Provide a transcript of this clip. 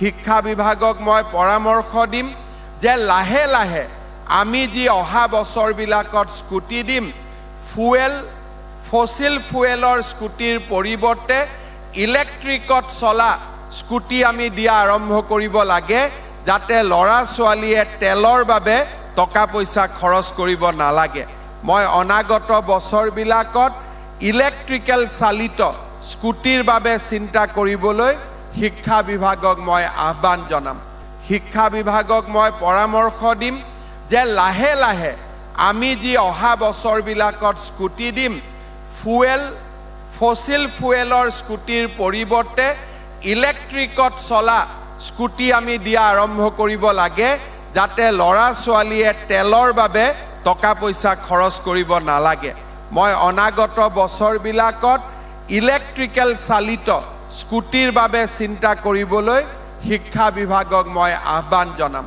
শিক্ষা বিভাগক মই পৰামৰ্শ দিম যে লাহে লাহে আমি যি অহা বছৰবিলাকত স্কুটি দিম, ফচিল ফুৱেলৰ স্কুটিৰ পৰিৱৰ্তে ইলেক্ট্ৰিকত চলা স্কুটি আমি দিয়া আৰম্ভ কৰিব লাগে, যাতে ল'ৰা ছোৱালীয়ে তেলৰ বাবে টকা পইচা খৰচ কৰিব নালাগে। মই অনাগত বছৰবিলাকত ইলেক্ট্ৰিকেল চালিত স্কুটিৰ বাবে চিন্তা কৰিবলৈ শিক্ষা বিভাগক মই আহ্বান জনাম। শিক্ষা বিভাগক মই পৰামৰ্শ দিম যে লাহে লাহে আমি যি অহা বছৰবিলাকত স্কুটি দিম, ফচিল ফুৱেলৰ স্কুটিৰ পৰিৱৰ্তে ইলেক্ট্ৰিকত চলা স্কুটি আমি দিয়া আৰম্ভ কৰিব লাগে, যাতে ল'ৰা ছোৱালীয়ে তেলৰ বাবে টকা পইচা খৰচ কৰিব নালাগে। মই অনাগত বছৰবিলাকত ইলেক্ট্ৰিকেল চালিত স্কুটিৰ বাবে চিন্তা কৰিবলৈ শিক্ষা বিভাগক মই আহ্বান জনাম।